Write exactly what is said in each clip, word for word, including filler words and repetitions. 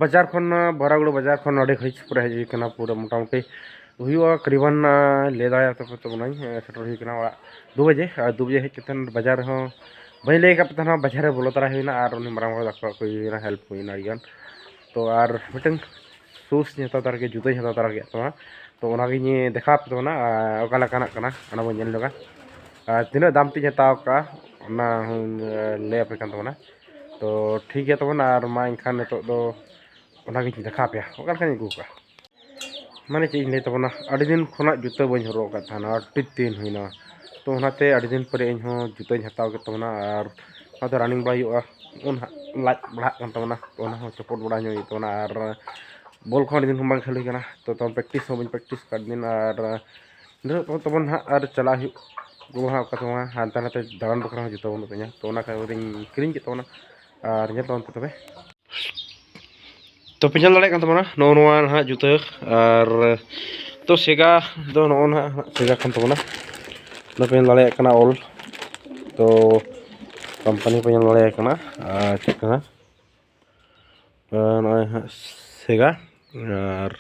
ᱵᱟᱡᱟᱨ ᱠᱷᱚᱱ, ᱵᱟᱨᱟᱜᱩᱲᱟᱹ ᱵᱟᱡᱟᱨ ᱠᱷᱚᱱ ᱟᱹᱰᱤ ᱜᱷᱟᱹᱲᱤᱡ ᱯᱚᱨᱮ ᱦᱮᱡ ᱦᱩᱭ ᱠᱟᱱᱟ᱾ ᱯᱩᱨᱟᱹ ᱢᱚᱴᱟᱢᱩᱴᱤ ᱦᱩᱭᱩᱜᱼᱟ ᱠᱟᱨᱤᱵᱟᱱ, ᱞᱟᱹᱭ ᱫᱟᱲᱮᱭᱟᱜᱼᱟ ᱛᱟᱵᱚᱱᱟᱹᱧ, ᱥᱮᱴᱮᱨ ᱦᱩᱭ ᱠᱟᱱᱟ ᱚᱲᱟᱜ ᱫᱩ ᱵᱟᱡᱮ᱾ ᱟᱨ ᱫᱩ ᱵᱟᱡᱮ ᱦᱮᱡ ᱠᱟᱛᱮᱫ ᱵᱟᱡᱟᱨ ᱨᱮᱦᱚᱸ ᱵᱟᱹᱧ ᱞᱟᱹᱭ ᱟᱠᱟᱫ ᱯᱮ ᱛᱟᱦᱮᱱᱟ, ᱵᱟᱡᱟᱨ ᱨᱮ ᱵᱚᱞᱚ ᱛᱟᱨᱟ ᱦᱩᱭᱱᱟ ᱟᱨ ᱩᱱᱤ ᱢᱟᱨᱟᱝ ᱵᱟᱵᱟ ᱫᱟᱠᱟ ᱠᱚ ᱦᱩᱭᱱᱟ, ᱦᱮᱞᱯ ᱦᱩᱭᱱᱟ ᱟᱹᱰᱤᱜᱟᱱ᱾ ᱛᱚ ᱟᱨ ᱢᱤᱫᱴᱮᱱ ᱥᱩᱥ ᱤᱧ ᱦᱟᱛᱟᱣ ᱛᱟᱨᱟ ᱠᱮᱫ, ᱡᱩᱛᱟᱹᱧ ᱦᱟᱛᱟᱣ ᱛᱟᱨᱟ ᱠᱮᱫ ᱛᱟᱢᱟ᱾ ᱛᱚ ᱚᱱᱟᱜᱤᱧ ᱫᱮᱠᱷᱟᱣ ᱟᱯᱮ ᱛᱟᱵᱚᱱᱟ, ᱟᱨ ᱚᱠᱟ ᱞᱮᱠᱟᱱᱟᱜ ᱠᱟᱱᱟ ᱚᱱᱟ ᱵᱚᱱ ᱧᱮᱞ ᱧᱚᱜᱟ᱾ ᱟᱨ ᱛᱤᱱᱟᱹᱜ ᱫᱟᱢ ᱛᱤᱧ ᱦᱟᱛᱟᱣ ᱠᱟᱜᱼᱟ ᱚᱱᱟ ᱦᱚᱸᱧ ᱞᱟᱹᱭ ᱟᱯᱮ ᱠᱟᱱ ᱛᱟᱵᱚᱱᱟ᱾ ᱛᱚ ᱴᱷᱤᱠ ᱜᱮᱭᱟ ᱛᱟᱵᱚᱱ, ᱟᱨ ᱢᱟ ᱮᱱᱠᱷᱟᱱ ᱱᱤᱛᱚᱜ ᱫᱚ ᱚᱱᱟᱜᱤᱧ ᱫᱮᱠᱷᱟᱣ ᱟᱯᱮᱭᱟ ᱚᱠᱟ ᱞᱮᱠᱟᱧ ᱟᱹᱜᱩ ᱠᱟᱜᱼᱟ᱾ ᱢᱟᱱᱮ ᱪᱮᱫ ᱤᱧ ᱞᱟᱹᱭ ᱛᱟᱵᱚᱱᱟ, ᱟᱹᱰᱤ ᱫᱤᱱ ᱠᱷᱚᱱᱟᱜ ᱡᱩᱛᱟᱹ ᱵᱟᱹᱧ ᱦᱚᱨᱚᱜ ᱟᱠᱟᱫ ᱛᱟᱦᱮᱱᱟ, ᱟᱹᱰᱤ ᱫᱤᱱ ᱦᱩᱭᱱᱟ᱾ ᱛᱚ ᱚᱱᱟᱛᱮ ᱟᱹᱰᱤ ᱫᱤᱱ ᱯᱚᱨᱮ ᱤᱧᱦᱚᱸ ᱡᱩᱛᱟᱹᱧ ᱦᱟᱛᱟᱣ ᱠᱮᱫ ᱛᱟᱵᱚᱱᱟ, ᱟᱨ ᱚᱱᱟᱛᱮ ᱨᱟᱱᱤᱝ ᱵᱟᱲᱟᱭ ᱦᱩᱭᱩᱜᱼᱟ᱾ ᱩᱱ ᱦᱟᱸᱜ ᱞᱟᱡ ᱵᱟᱲᱦᱟᱜ ᱠᱟᱱ ᱛᱟᱵᱚᱱᱟ, ᱛᱚ ᱚᱱᱟ ᱦᱚᱸ ᱪᱚᱯᱚᱴ ᱵᱟᱲᱟ ᱧᱚᱜ ᱦᱩᱭᱩᱜ ᱛᱟᱵᱚᱱᱟ᱾ ᱟᱨ ᱵᱚᱞ ᱠᱚᱦᱚᱸ ᱟᱹᱰᱤ ᱫᱤᱱ ᱠᱷᱚᱱ ᱵᱟᱝ ᱠᱷᱮᱞ ᱦᱩᱭ ᱠᱟᱱᱟ, ᱛᱚ ᱛᱟᱵᱚᱱ ᱯᱨᱮᱠᱴᱤᱥ ᱦᱚᱸ ᱵᱟᱹᱧ ᱯᱨᱮᱠᱴᱤᱥ ᱟᱠᱟᱫ ᱫᱤᱱ᱾ ᱟᱨ ᱱᱤᱛᱚᱜ ᱛᱟᱵᱚᱱ ᱦᱟᱸᱜ ᱟᱨ ᱪᱟᱞᱟᱜ ᱦᱩᱭᱩᱜ ᱠᱚ ᱦᱟᱸᱜ ᱚᱠᱟ ᱛᱮᱦᱚᱸ ᱦᱟᱱᱛᱮ ᱱᱟᱛᱮ ᱫᱟᱬᱟᱱ ᱵᱟᱠᱷᱨᱟ ᱦᱚᱸ ᱡᱩᱛᱟᱹ ᱵᱟᱹᱱᱩᱜ ᱛᱤᱧᱟ, ᱛᱚ ᱚᱱᱟ ᱠᱷᱟᱹᱛᱤᱨ ᱤᱧ ᱠᱤᱨᱤᱧ ᱠᱮᱫ ᱛᱟᱵᱚᱱᱟ᱾ ᱟᱨ ᱧᱮᱞ ᱛᱟᱵᱚᱱ ᱯᱮ ᱛᱚᱵᱮ᱾ ᱛᱚ ᱯᱮ ᱧᱮᱞ ᱫᱟᱲᱮᱭᱟᱜ ᱠᱟᱱ ᱛᱟᱵᱚᱱᱟ ᱱᱚᱜᱼᱚ ᱱᱚᱣᱟ ᱱᱟᱦᱟᱜ ᱡᱩᱛᱟᱹ, ᱟᱨ ᱛᱚ ᱥᱮᱜᱟ ᱫᱚ ᱱᱚᱜᱼᱚ ᱱᱟᱦᱟᱜ ᱥᱮᱜᱟ ᱠᱟᱱ ᱛᱟᱵᱚᱱᱟ᱾ ᱱᱚᱣᱟ ᱯᱮ ᱧᱮᱞ ᱫᱟᱲᱮᱭᱟᱜ ᱠᱟᱱᱟ ᱚᱞ, ᱛᱚ ᱠᱳᱢᱯᱟᱱᱤ ᱯᱮ ᱧᱮᱞ ᱫᱟᱲᱮᱭᱟᱜ ᱠᱟᱱᱟ᱾ ᱟᱨ ᱪᱮᱫ ᱠᱟᱱᱟ, ᱟᱨ ᱱᱚᱜᱼᱚᱭ ᱦᱟᱸᱜ ᱥᱮᱜᱟ, ᱟᱨ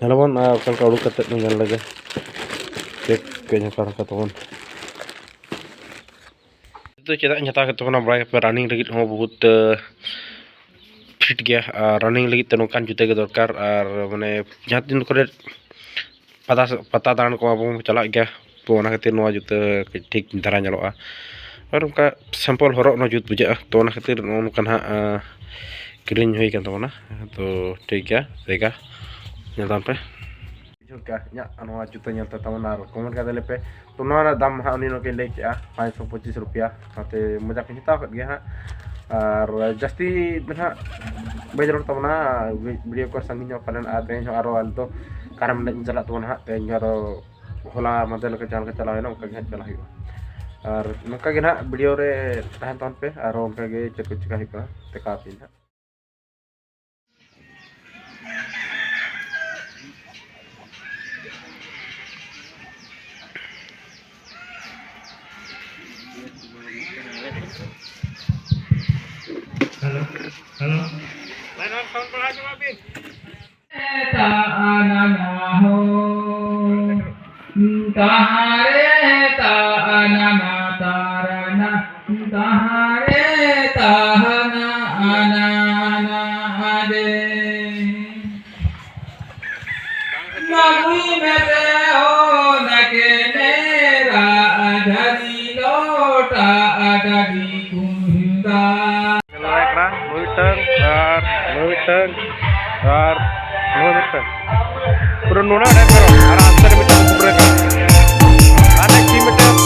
ᱧᱮᱞᱟᱵᱚᱱ ᱟᱨ ᱚᱠᱟ ᱞᱮᱠᱟ ᱩᱰᱩᱠ ᱠᱟᱛᱮᱫ ᱵᱚᱱ ᱧᱮᱞ ᱞᱮᱜᱮ ᱪᱮᱫ ᱠᱟᱹᱡ ᱦᱟᱛᱟᱲ ᱠᱟᱛᱮ ᱵᱚᱱ ᱫᱚ ᱪᱮᱫᱟᱜ ᱤᱧ ᱦᱟᱛᱟᱣ ᱠᱮᱫ ᱛᱟᱵᱚᱱᱟ ᱵᱟᱲᱟᱭ ᱟᱯᱮ, ᱨᱟᱱᱤᱝ ᱞᱟᱹᱜᱤᱫ ᱦᱚᱸ ᱵᱚᱦᱩᱛ ᱯᱷᱤᱴ ᱜᱮᱭᱟ᱾ ᱟᱨ ᱨᱟᱱᱤᱝ ᱞᱟᱹᱜᱤᱫ ᱛᱮ ᱱᱚᱝᱠᱟᱱ ᱡᱩᱛᱟᱹ ᱜᱮ ᱫᱚᱨᱠᱟᱨ᱾ ᱟᱨ ᱢᱟᱱᱮ ᱡᱟᱦᱟᱸ ᱛᱤᱱ ᱠᱚᱨᱮ ᱯᱟᱛᱟ ᱯᱟᱛᱟ ᱫᱟᱬᱟᱱ ᱠᱚ ᱟᱵᱚ ᱵᱚᱱ ᱪᱟᱞᱟᱜ ᱜᱮᱭᱟ, ᱛᱚ ᱚᱱᱟ ᱠᱷᱟᱹᱛᱤᱨ ᱱᱚᱣᱟ ᱡᱩᱛᱟᱹ ᱠᱟᱹᱡ ᱴᱷᱤᱠ ᱫᱷᱟᱨᱟ ᱧᱮᱞᱚᱜᱼᱟ᱾ ᱟᱨ ᱚᱱᱠᱟ ᱥᱤᱢᱯᱚᱞ ᱦᱚᱨᱚᱜ ᱦᱚᱸ ᱡᱩᱛ ᱵᱩᱡᱷᱟᱹᱜᱼᱟ᱾ ᱛᱚ ᱚᱱᱟ ᱠᱷᱟᱹᱛᱤᱨ ᱱᱚᱜᱼᱚ ᱱᱚᱝᱠᱟ ᱱᱟᱦᱟᱜ ᱠᱤᱨᱤᱧ ᱦᱩᱭ ᱠᱟᱱ ᱛᱟᱵᱚᱱᱟ᱾ ᱛᱚ ᱴᱷᱤᱠ ᱜᱮᱭᱟ, ᱥᱮᱜᱟ ᱧᱮᱞ ᱛᱟᱵᱚᱱ ᱯᱮ᱾ ᱵᱩᱡᱷᱟᱹᱣ ᱠᱮᱜᱼᱟ ᱤᱧᱟᱹᱜ ᱱᱚᱣᱟ ᱡᱩᱛᱟᱹ ᱧᱮᱞᱛᱮ ᱛᱟᱵᱚᱱ ᱟᱨ ᱠᱚᱢᱮᱱᱴ ᱠᱟᱛᱮ ᱞᱟᱹᱭ ᱯᱮ᱾ ᱛᱚ ᱱᱚᱣᱟ ᱨᱮᱱᱟᱜ ᱫᱟᱢ ᱦᱟᱸᱜ ᱩᱱᱤ ᱱᱚᱠᱤᱱ ᱞᱟᱹᱭ ᱠᱮᱜᱼᱟ ᱯᱟᱸᱪᱥᱚ ᱯᱚᱸᱪᱤᱥ ᱨᱩᱯᱤᱭᱟ, ᱥᱟᱶᱛᱮ ᱢᱚᱡᱟ ᱠᱤᱱ ᱦᱟᱛᱟᱣ ᱠᱮᱫ ᱜᱮᱭᱟ ᱦᱟᱸᱜ᱾ ᱟᱨ ᱡᱟᱹᱥᱛᱤ ᱫᱚ ᱦᱟᱸᱜ ᱵᱟᱹᱧ ᱨᱚᱲ ᱛᱟᱵᱚᱱᱟ, ᱵᱷᱤᱰᱤᱭᱳ ᱠᱚ ᱥᱟᱺᱜᱤᱧ ᱧᱚᱜ ᱯᱟᱞᱮᱱ᱾ ᱟᱨ ᱛᱮᱦᱮᱧ ᱦᱚᱸ ᱟᱨᱚ ᱟᱞᱮ ᱫᱚ ᱠᱟᱨᱟᱢ ᱮᱱᱮᱡ ᱤᱧ ᱪᱟᱞᱟᱜ ᱛᱟᱵᱚᱱᱟ ᱦᱟᱸᱜ᱾ ᱛᱮᱦᱮᱧ ᱦᱚᱸ ᱟᱨᱚ ᱦᱚᱞᱟ ᱢᱟᱫᱷᱮᱨ ᱞᱮᱠᱟ ᱡᱟᱦᱟᱸ ᱞᱮᱠᱟ ᱪᱟᱞᱟᱣ ᱦᱩᱭᱱᱟ ᱚᱱᱠᱟ ᱜᱮ ᱦᱟᱸᱜ ᱪᱟᱞᱟᱜ ᱦᱩᱭᱩᱜᱼᱟ᱾ ᱟᱨ ᱱᱚᱝᱠᱟ ᱜᱮ ᱦᱟᱸᱜ ᱵᱷᱤᱰᱤᱭᱳ ᱨᱮ ᱛᱟᱦᱮᱱ ᱛᱟᱵᱚᱱ ᱯᱮ, ᱟᱨᱚ ᱚᱱᱠᱟ ᱜᱮ ᱪᱮᱫ ᱠᱚ ᱪᱮᱠᱟ ᱦᱩᱭᱩᱜ ᱠᱟᱱᱟ ᱫᱮᱠᱷᱟᱣ ᱟᱯᱮᱭᱟᱹᱧ ᱦᱟᱸᱜ᱾ Hello, hello. ᱛᱟᱦᱟᱨᱮ ᱛᱟᱦᱟᱱᱟ ᱛᱟᱨᱟᱱᱟ, ᱛᱟᱦᱟᱨᱮ ᱛᱟᱦᱟᱱᱟ ᱟᱱᱟ ᱟᱱᱟ ᱟᱫᱮ᱾ ᱢᱟᱹᱜᱩᱭ ᱢᱮ ᱨᱮ ᱦᱚ ᱱᱟᱠᱮ ᱢᱮᱨᱟ ᱟᱡᱷᱟᱨᱤ ᱞᱚᱴᱟ ᱟᱰᱟᱰᱤ ᱠᱩᱸᱦᱤᱸᱫᱟ᱾ ᱧᱮᱞ ᱫᱟᱲᱮᱭᱟᱜ ᱠᱟᱱᱟ, ᱱᱩᱭ ᱢᱤᱫᱴᱟᱝ ᱟᱨ ᱱᱩᱭ ᱢᱤᱫᱴᱟᱝ ᱟᱨ ᱱᱩᱭ ᱢᱤᱫᱴᱟᱝ᱾ ᱯᱩᱨᱟᱹ ᱱᱩᱱᱟᱹᱜ ᱰᱷᱮᱨ ᱢᱮᱨᱚᱢ ᱟᱨ ᱟᱥᱛᱮ ᱨᱮ ᱢᱤᱫᱴᱟᱝ ᱠᱚ ᱯᱩᱴᱩᱨ ᱠᱟᱱᱟ᱾ ᱟᱨ ᱢᱤᱫᱴᱟᱝ ᱴᱤᱢ ᱢᱤᱫᱴᱟᱝ᱾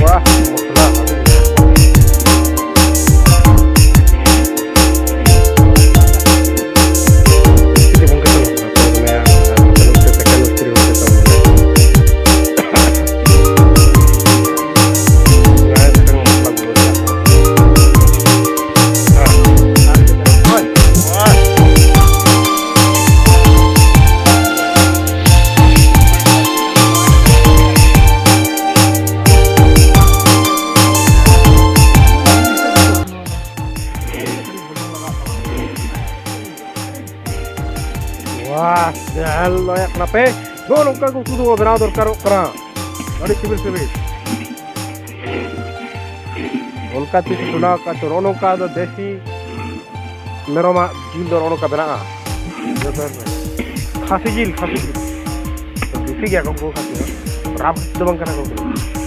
ᱵᱟᱦ, ᱢᱚᱥᱞᱟ ᱵᱷᱟᱜᱮ ᱜᱮ᱾ ᱪᱤᱞᱤ ᱵᱚᱱ ᱠᱟᱹᱴᱩᱵ ᱠᱟᱱᱟ? ᱛᱚ, ᱢᱮᱭᱟ, ᱠᱟᱹᱴᱩᱵ ᱛᱮ, ᱠᱟᱹᱴᱩᱵ ᱛᱮ, ᱠᱟᱹᱴᱩᱵ ᱛᱮ, ᱠᱟᱹᱴᱩᱵ ᱛᱮ᱾ ᱡᱟᱦᱟᱸᱭ ᱢᱤᱫᱴᱟᱝ ᱢᱚᱥᱞᱟ ᱜᱩᱸᱰᱟᱹ ᱛᱮ᱾ ᱦᱮᱸ᱾ ᱦᱳᱭ᱾ ᱦᱳᱭ᱾ ᱣᱟᱦ, ᱧᱮᱞ ᱫᱟᱲᱮᱭᱟᱜ ᱠᱟᱱᱟ ᱯᱮ, ᱱᱚᱜᱼᱚ ᱱᱚᱝᱠᱟ ᱜᱮ ᱩᱛᱩ ᱫᱚ ᱵᱮᱱᱟᱣ ᱫᱚᱨᱠᱟᱨᱚᱜ ᱠᱟᱱᱟ᱾ ᱟᱹᱰᱤ ᱥᱤᱵᱤᱞ ᱥᱤᱵᱤᱞ᱾ ᱚᱱᱠᱟ ᱛᱮ ᱪᱩᱞᱦᱟᱹ ᱠᱟᱪᱚ, ᱱᱚᱜᱼᱚ ᱱᱚᱝᱠᱟ ᱫᱚ ᱫᱮᱥᱤ ᱢᱮᱨᱚᱢᱟᱜ ᱡᱤᱞ ᱫᱚ ᱱᱚᱜᱼᱚ ᱱᱚᱝᱠᱟ ᱵᱮᱱᱟᱜᱼᱟ᱾ ᱠᱷᱟᱹᱥᱤ ᱡᱤᱞ, ᱠᱷᱟᱹᱥᱤ ᱡᱤᱞ᱾ ᱫᱮᱥᱤ ᱜᱮᱭᱟ ᱠᱚ ᱩᱱᱠᱩ ᱠᱷᱟᱹᱥᱤ ᱫᱚ᱾ ᱨᱟᱯ ᱫᱚ ᱵᱟᱝ ᱠᱟᱱᱟ ᱠᱚ ᱩᱱᱠᱩ ᱫᱚ᱾